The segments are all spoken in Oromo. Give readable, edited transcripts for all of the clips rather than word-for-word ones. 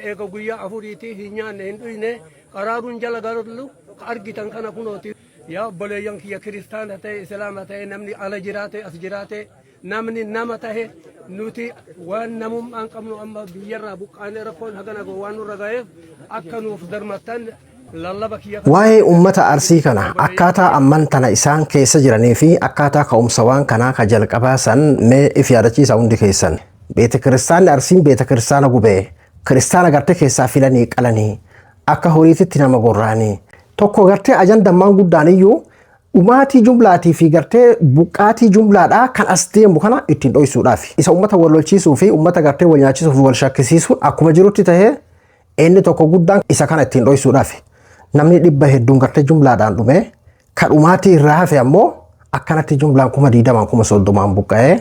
Eega guyyaa afuriitii hin nyaanne hin dhuyne, qaraaruun jala galu ka argitan kana kunooti. Yaa obboleeyyan kiyya, kiristaana ta'e, islaama ta'e, namni ala jiraate, as jiraate, namni nama tahe, nuti waan namummaan qabnu amma biyyarraa buqqaanee rakkoon hagana gahu waan nurra gaheef akka nuuf darmattan lallaba kiyya kana. Waa'ee uummata Arsii kana, akkaataa amman tana isaan keessa jiranii fi akkaataa ka'umsa waan kanaa ka jalqabaa san mee if yaadachiisa hundi keessan. Beete kiristaanni Arsiin beete kiristaana gubee, kiristaana gartee keessaa filanii qalanii, akka horiititti nama gorraanii. Tokko gartee ajandammaan guddaan iyyuu dhumaatii jumlaatii fi gartee buqqaatii jumlaadhaa kan as deemu kana ittiin dhoysuudhaaf. Isa uummata wal lolchiisuu fi uummata gartee wal nyaachisuu fi wal shakkisiisuun akkuma jirutti tahee, inni tokko guddaan isa kana ittiin dhoysuudhaaf. Namni dhibba hedduun gartee jumlaadhaan dhume, ka dhumaatii irraa hafe ammoo akkanatti jumlaan 20,000, 30,000 buqqa'ee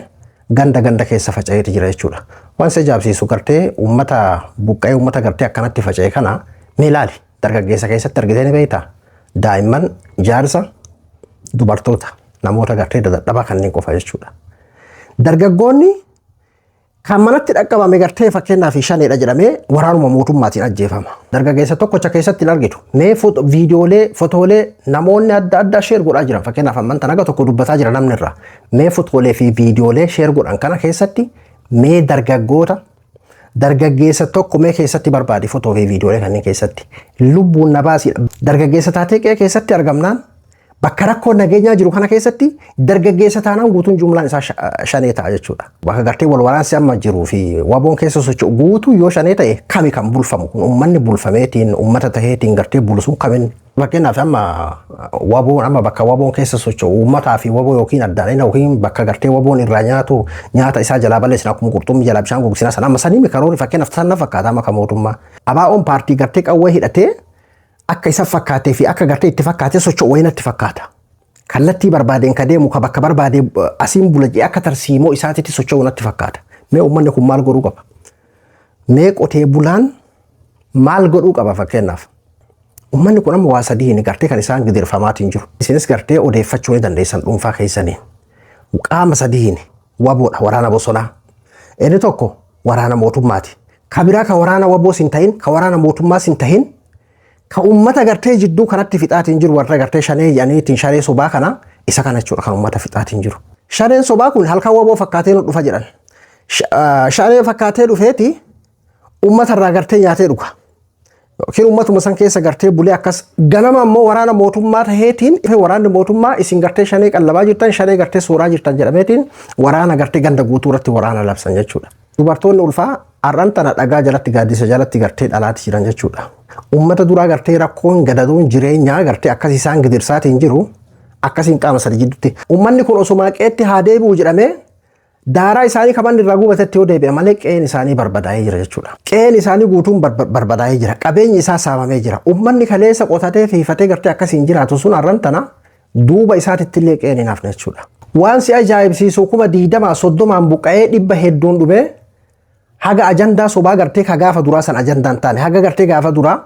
ganda ganda keessa faca'eeti jira jechuudha. Waan isa ajaa'ibsiisu gartee uummata buqqa'ee, uummata gartee akkanatti faca'e kana mee ilaali. Dargaggeessa keessatti argitee ni beektaa? Daa'imman, jaarsa, dubartoota, namoota gartee dadhabaa kanneen qofa jechuudha. Dargaggoonni kan manatti dhaqqabame gartee fakkeenyaaf shaneedha jedhamee waraanuma mootummaatiin ajjeefama. Dargaggeessa tokkocha keessatti hin argitu. Mee viidiyoolee, fotoolee namoonni adda addaa share godhaa jiran, fakkeenyaaf amman tana tokko dubbataa jira namni irraa. Mee fotoolee fi viidiyoolee share godhan kana keessatti mee dargaggoota, dargaggeessa tokko mee keessatti barbaadi fotoo fi viidiyoolee kanneen keessatti. Lubbuun na baasiidha. Dargaggeessa taatee qe'ee keessatti argamnaan, bakka rakkoo nageenyaa jiru kana keessatti dargaggeessa taanaan, guutuun jumlaan isaa shanee ta'a jechuudha. Bakka gartee wal waraansi amma jiruu fi waboon keessa socho'u guutuu yoo shanee ta'e, kami kan bulfamu kun? Uummanni bulfameetiin uummata taheetiin gartee bulu sun kamin? Fakkeenyaaf amma waboon, amma bakka waboon keessa socho'u uummataa fi waboo yookiin addaan yookiin bakka gartee waboon irraa nyaatu nyaata isaa jalaa balleessina, akkuma qurxummii jalaa bishaan gogsinaa sana amma sanii karoorri fakkeenyaaf sana fakkaata amma kan mootummaa. ABO'n paartii gartee qawwee hidhatee akka isa fakkaatee fi akka gartee itti fakkaatee socho'u wayii natti fakkaata. Kallattii barbaadeen ka deemu, ka bakka barbaadee asiin bula jedhee akka tarsiimoo isaatitti socho'u natti fakkaata. Mee uummanni kun maal godhuu qaba? Mee qotee bulaan maal godhuu qaba fakkeenyaaf? Uummanni kun amma waa sadiin gartee kan isaan gidirfamaatiin jiru. Isinis gartee odeeffachuu ni dandeessan dhuunfaa keessanii. Qaama sadiin: waboodha, waraana bosonaa. Inni tokko waraana mootummaati. Ka biraa ka waraana waboos hin ta'in, ka waraana mootummaas hin ta'in, ka uummata gartee jidduu kanatti fixaatiin jiru warra gartee shanee jedhaniitiin shanee sobaa kana, isa kana jechuudha kan uummata fixaatiin jiru. Shaneen sobaa kun halkan waboo fakkaatee nu dhufa jedhan. Shanee fakkaatee dhufeeti uummata irraa gartee nyaatee dhuga. Yookiin uummatuma san keessa gartee bulee akkas ganama ammoo waraana mootummaa taheetiin, waraanni mootummaa isin gartee shanee qallabaa jirtan, shanee gartee suuraa jirtan jedhameetiin waraana gartee ganda guutuu irratti waraana labsan jechuudha. Dubartoonni ulfaa har'an tana dhagaa jalatti, gaaddisa jalatti gartee dhalaati jiran jechuudha. Uummata duraa gartee rakkoon gadadoon jireenyaa gartee akkas isaan gidirsaatiin jiru, akkasiin qaama sadi jidduutti. Uummanni kun osuma qeetti haa deebi'u jedhamee daaraa isaanii kaban irraa gubatetti yoo deebi'e malee qe'een isaanii barbadaa'ee jira jechuudha. Qe'een isaanii guutuun barbadaa'ee jira. Qabeenyi isaa saamamee jira. Uummanni kaleessa qotatee fiifatee gartee akkasiin jiraatu sun har'an tana duuba isaatitti illee qe'een hin hafne jechuudha. Waan si ajaa'ibsiisu, 20,000, 30n buqqa'ee, dhibba hedduun dhumee, haga ajandaa sobaa gartee ka gaafa duraa san ajandaan taane, haga gartee gaafa duraa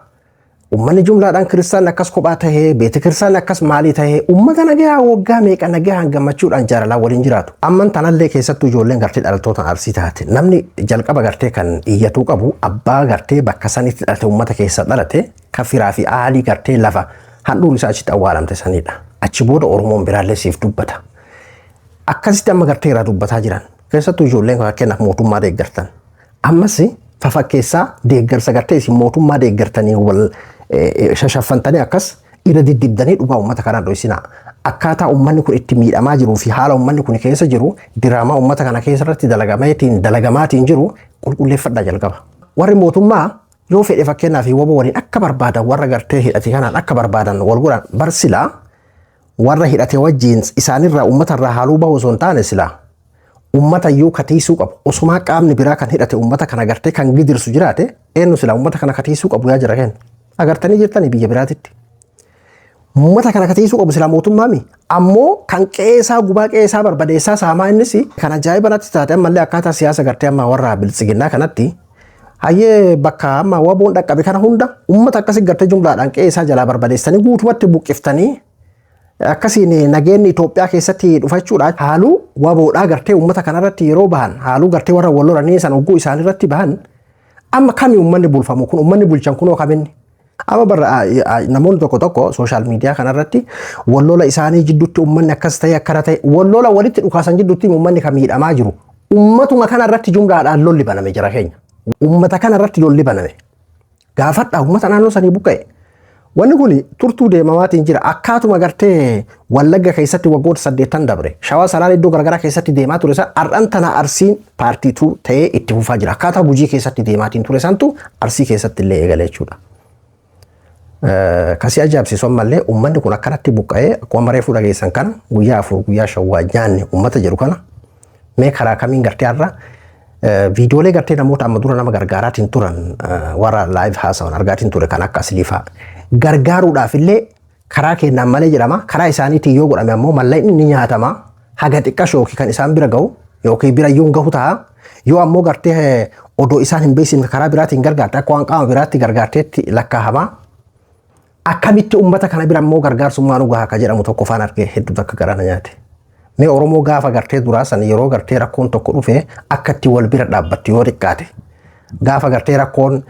uummanni jumlaadhaan kiristaanni akkas kophaa tahee, beete kiristaanni akkas maalii tahee, uummata nagayaa waggaa meeqa nagayaan gammachuudhaan jaalalaan waliin jiraatu. Amman tanallee keessattuu ijoolleen gartee dhalattoota Arsii taate, namni jalqaba gartee kan iyyatuu qabu abbaa gartee bakka sanitti dhalate, uummata keessa dhalate, kan firaa fi aalii gartee lafa handhuun isaa achitti awwaalamte sanidha. Achi booda Oromoon biraallee siif dubbata. Akkasitti amma gartee irraa dubbataa jiran. Keessattuu ijoolleen fakkeenyaaf mootummaa deeggartan. Ammas fafakkeessaa deeggarsa gartee isin mootummaa deeggartanii wal shashaffantanii akkas irra diddibdanii dhugaa uummata kanaa dho'isinaa. Akkaataa uummanni kun itti miidhamaa jiruu fi haala uummanni kun keessa jiru, diraamaa uummata kana keessatti dalagamaatiin jiru qulqulleeffadhaa jalqaba. Warri mootummaa yoo fedhe fakkeenyaaf waboo waliin akka barbaadan, warra gartee hidhate kanaan akka barbaadan wal godhan bar. Silaa warra hidhate wajjiin isaanirraa uummatarraa haaluu bahu osoo hin taane, silaa uummata iyyuu katiisuu qabu. Osumaa qaamni biraa kan hidhate uummata kana gartee kan gidirsu jiraate, eenyu silaa uummata kana katiisuu qabu? Yaa jira kenna. Agartanii jirtanii biyya biraatitti. Uummata kana katiisuu qabu silaa mootummaami. Ammoo kan qe'ee gubaa, qe'ee isaa barbadeessaa saamaa innis kan ajaa'iba natti taate. Ammallee akkaataa siyaasa gartee amma warra biltsiginnaa kanatti, hayyee, bakka amma waboon dhaqqabe kana hunda uummata akkasii gartee jumlaadhaan qe'ee isaa jalaa barbadeessanii guutumatti buqqiftanii, akkasiin nageenyi Itoophiyaa keessatti dhufachuudha. Haaluu waboodhaa gartee uummata kanarratti yeroo bahan, haaluu gartee warra wal lolanii san hogguu isaanirratti bahan, Amma kami uummanni bulfamu kun, uummanni bulchan kunoo kaminni? Amma barra namoonni tokko tokko social media kanarratti wallola isaanii jidduutti uummanni akkas ta'e, akkana ta'e, wallola walitti dhukaasan jidduutti uummanni kan miidhamaa jiru. Uummatuma kanarratti jumlaadhaan lolli baname jira keenya. Uummata kanarratti lolli baname. Gaafadhaa uummata naannoo sanii buqqa'e. Wanni kun turtuu deemamaatiin jira. Akkaatuma gartee Wallagga keessatti waggoota 80 dabre, Shawaa Salaalee iddoo garaagaraa keessatti deemaa ture san har'an tana Arsiin paartiituu ta'ee itti fufaa jira. Akkaataa Gujii keessatti deemaatiin ture santu Arsii keessatti illee eegale jechuudha. Kasi ajaa'ibsiisu ammallee uummanni kun akkanatti buqqa'ee, akkuma mareefuu dhageessan kana, guyyaa 4 guyyaa 5 waa nyaanne uummata jedhu kana, mee karaa kamiin gartee har'a viidiyoolee gartee namoota amma dura nama gargaaraatiin turan, warra live haasawan argaatiin ture, kan akka asliifaa gargaaruudhaaf illee karaa kennaan malee jedhama. Karaa isaaniitiin yoo godhame ammoo mallaqni ni nyaatama, haga xiqqasho yookiin kan isaan bira gahu yookiin bira iyyuu hin gahu ta'a. Yoo ammoo gartee odoo isaan hin beeksifne karaa biraatiin gargaarte, akka waan qaama biraatti gargaarteetti lakkaa'ama. Akkamitti uummata kana bira immoo gargaarsummaa nu gaha ka jedhamu tokko faan argee hedduu takka garaa na nyaate. Mee Oromoo gaafa gartee duraa san yeroo gartee rakkoon tokko dhufe akka itti wal bira dhaabbattu yoo xiqqaate. Gaafa gartee rakkoon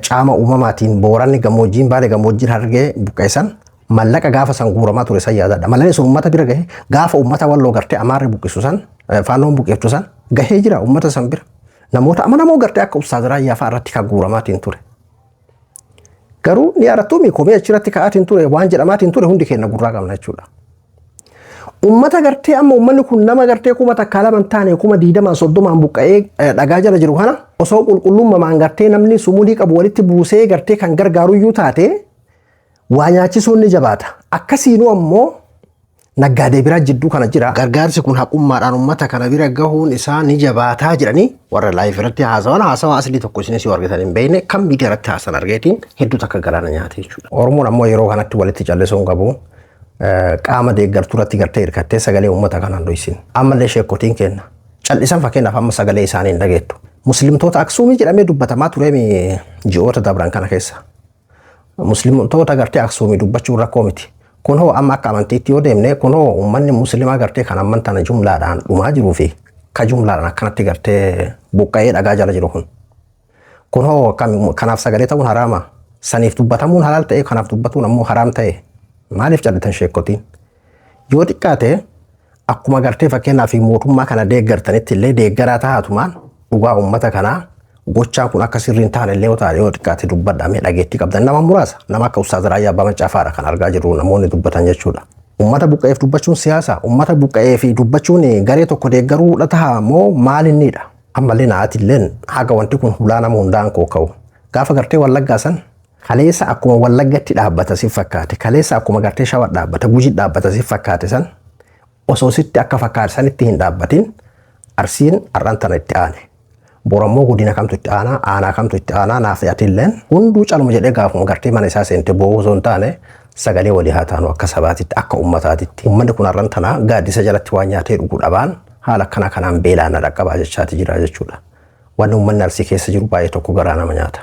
caama uumamaatiin Booranni gammoojjiin, Baalee gammoojjiin, Harargee buqqeessan, mallaqa gaafa san guuramaa ture san yaadadha. Mallaqni sun uummata bira gahe. Gaafa uummata Walloo gartee Amaarri buqqisu san, Faannoon buqqiftu san, gahee jira uummata san bira. Namoota amanamoo gartee akka Ustaaz Raayyaa fa'aa irratti kan guuramaatiin ture. Garuu ni yaadattuumi, komee achirratti ka'aatiin ture, waan jedhamaatiin ture hundi keenya gurraa qabna jechuudha. Uummata gartee amma uummanni kun nama gartee 1000 2 hin taane, 20,000 30n buqqa'ee dhagaa jala jiru kana, osoo qulqullummaan gartee namni sumudii qabu walitti buusee gartee kan gargaaruyyuu taate, waa nyaachisuun ni jabaata. Akkasiinuu ammoo naggaadee biraa jidduu kana jira. Gargaarsi kun haqummaadhaan uummata kana bira gahuun isaa ni jabaataa jedhanii warra live irratti haasawan haasawaa aslii tokko isinis yoo argitan hin beekne kan miidiyaa irratti haasan argeetiin hedduu takka galaana nyaate jechuudha. Oromoon ammoo yeroo kanatti walitti callisuu hin qabu. Qaama deeggartuu irratti gartee hirkattee sagalee uummata kanaan dhoysin. Ammallee sheekotiin kenna. Callisan, fakkeenyaaf amma sagalee isaanii hin dhageettu. Muslimtoota Aksuumii jedhamee dubbatamaa tureemi ji'oota dabran kana keessa. Muslimtoota gartee Aksuumii dubbachuun rakkoo miti. Kun hoo amma akka amantiitti yoo deemne, kun hoo uummanni muslimaa gartee kan amman tana jumlaadhaan dhumaa jiruu fi ka jumlaadhaan akkanatti gartee buqqa'ee dhagaa jala jiru kun. Kun hoo kanaaf sagalee ta'uun haraama? Saniif dubbatamuun halaal ta'e, kanaaf dubbatuun ammoo haraam ta'e. Maaliif callitan sheekotiin? Yoo xiqqaate akkuma gartee fakkeenyaaf mootummaa kana deeggartanitti illee deeggaraa taatumaan dhugaa uummata kanaa gochaa kun akka sirriin hin taane illee yoo taate, yoo xiqqaate dubbadhamee dhageettii qabdan, nama muraasa, nama akka Ustaaz Raayyaa Abbaa Maccaafaadha kan argaa jirru namoonni dubbatan jechuudha. Uummata buqqa'eef dubbachuun siyaasa, uummata buqqa'ee fi dubbachuun garee tokko deeggaruudha ta'a moo maal innidha? Ammallee naatilleen haga wanti kun hulaa nama hundaan koo ka'u. Gaafa gartee Wallaggaa san, kaleessa akkuma Wallaggatti dhaabbata si fakkaate, kaleessa akkuma gartee Shawa dhaabbata, Guji dhaabbata si fakkaate san, osoo sitti akka fakkaate sanitti hin dhaabbatin, Arsiin har'aan tana itti aane. Borammoo godina kamtu itti aanaa, aanaa kamtu itti aanaa, naaf atilleen hunduu caluma jedhee gaafuma gartee mana isaa seente boo'uu osoo hin taane, sagalee walii haa taanu akka sabaatitti, akka uummataatitti. Uummanni kun har'aan tana gaaddisa jalatti waan nyaatee dhuguu dhabaan haala akkana kanaan beelaan na dhaqqabaa jechaati jira jechuudha. Wanni uummanni Arsii keessa jiru baay'ee tokko garaa nama nyaata.